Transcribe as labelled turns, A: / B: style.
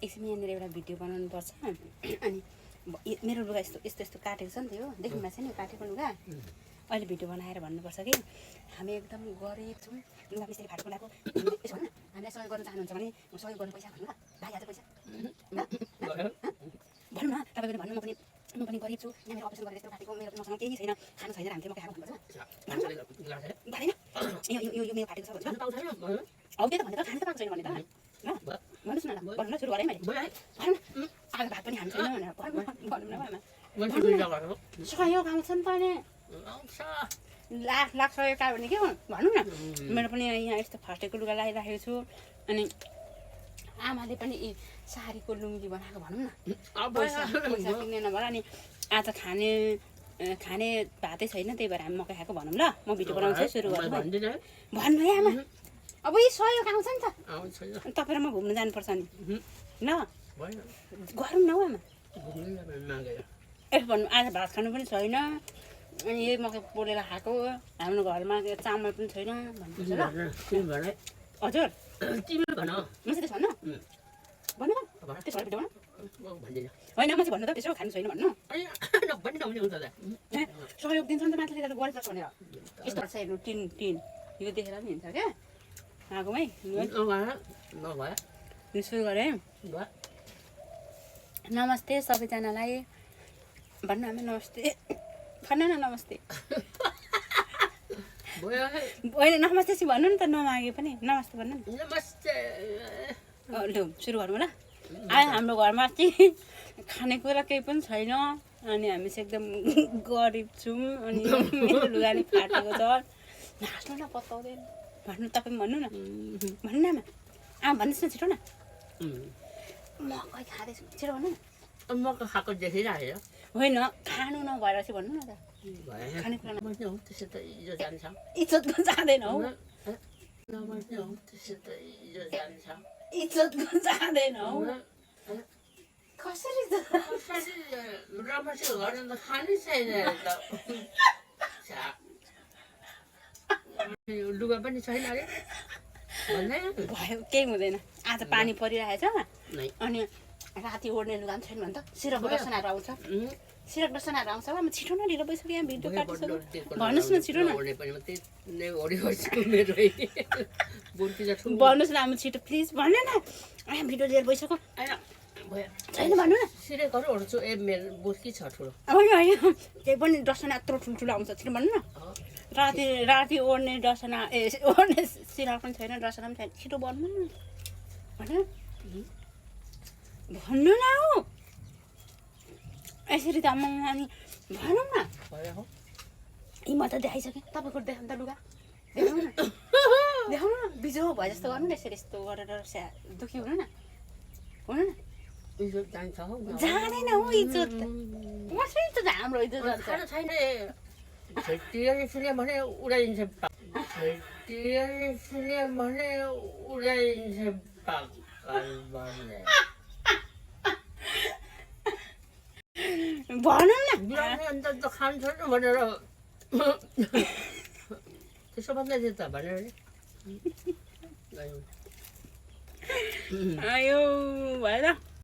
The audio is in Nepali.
A: एकछिन यहाँनिर एउटा भिडियो बनाउनुपर्छ अनि मेरो लुगा यस्तो यस्तो यस्तो काटेको छ नि त यो देख्नु भएको छ नि काटेको लुगा अहिले भिडियो बनाएर भन्नुपर्छ कि हामी एकदम गरिब छौँ लुगा मिस्त्री फाटेको लगाएको यसो भन्न हामीलाई सहयोग गर्न चाहनुहुन्छ भने सहयोग गर्नु पैसा भन्नु ल भाइ आज पैसा भन्नु न तपाईँले भन्नु म पनि गरिब छु यहाँ मेरो अपरेसन गरेर यस्तो काटेको मेरो मसँग केही छैन खानु छैन हामीले म खाएको भन्नुपर्छ यो मेरो फाटेको छ भन्छ अब त्यो त भनेर खानु त पाएको छैन भने त ल भन्नुहोस् न ल भन्नु न सुरु गरेँ मैले भनौँ न आज भात पनि खानु छैन भनेर भनौँ न सहयोग आउँछ नि त अनि लाख सहयोग आयो भने के हो भनौँ न मेरो पनि यहाँ यस्तो फाटेको लुगा लगाइराखेको छु अनि आमाले पनि साडीको लुङ्गी बनाएको भनौँ न पैसा किन्ने नभएर अनि आज खाने भातै छैन त्यही भएर हामी मकै खाएको भनौँ ल म भिडियो बनाउँछु सुरु गर्छु भन्नु है आमा अब यी सहयोग आउँछ नि त तपाईँ र म घुम्नु जानुपर्छ नि ल गरौँ न हौ आमा यसो भन्नु आज भात खानु पनि छैन अनि यही मकै पोलेर खाएको हाम्रो घरमा चामल पनि छैन भन्नुपर्छ ल हजुर मसित भन्नु भन्नु त्यसो भएर भिडियो होइन म चाहिँ भन्नु त त्यसो खानु छैन भन्नु सहयोग दिन्छ नि त मान्छेले गर्नुपर्छ भनेर यस्तो छ हेर्नु टिन यो देखेर पनि हिँड्छ क्या आगोमै सुरु गरेँ नमस्ते सबैजनालाई भन्नु आमा नमस्ते भन न नमस्ते होइन नमस्ते चाहिँ भन्नु नि त नमागे पनि नमस्ते भन्नु नि
B: नमस्ते
A: लु सुरु गरौँ ल आयो हाम्रो घरमा चाहिँ खानेकुरा केही पनि छैन अनि हामी चाहिँ एकदम गरिब छौँ अनि मेरो लुगा नि फाटेको छ नाच्नु न पत्ताउँदैन भन्नु तपाईँ भन्नु न भन्नु न आमा आमा भन्नुहोस् न छिटो न मकै खाँदैछु छिटो भन्नु न
B: मकै खाएको देखिरहेको
A: होइन खानु नभएर चाहिँ भन्नु न त खानेकुरा
B: त्यसो त इज्जत जान्छ
A: इज्जतको जाँदैन हौ
B: त्यसो त इज्जत जान्छ
A: इज्जतको जाँदैन हौ कसरी
B: रमाइलो गरेर त खानै छैन लुगा पनि छैन अरे
A: भयो केही हुँदैन आज पानी परिरहेछ अनि राति ओढ्ने लुगा पनि छैन भने त सिरकको दर्शनहरू आउँछ सिरक दर्शनहरू आउँछ म छिटो न ढिलो भइसक्यो यहाँ भिडियो काटिसक्यो भन्नुहोस् न छिटो न भन्नुहोस् न आमा छिटो प्लिज भन्नु न यहाँ भिडियो लिएर भइसक्यो छैन भन्नु न
B: सिरेकहरू ओढ्छु ए मेरो बुर्की छ ठुलो
A: होइन होइन त्यही पनि दर्शन यत्रो ठुल्ठुलो आउँछ छिटो भन्नु न राति ओढ्ने दर्शन ओढ्ने सिरक पनि छैन दर्शन पनि छैन छिटो भन्नु न भन्नु न हौ यसरी त आमा अनि भनौँ न यी म त देखाइसकेँ तपाईँको देखाउनु त लुगा देखाउनु न बिजो भए जस्तो गर्नु न यसरी यस्तो गरेर दुखी हुनु न
B: इज्जत जान्छ हौ
A: जाँदैन हौ इज्जत कसरी त हाम्रो इज्जत जान्छ
B: छैन छेटिएर भने उडाइन्छ
A: भनौँ न
B: अन्त त खानु छैन भनेर त्यसो भन्दै थियो त भनेर
A: आयो भएर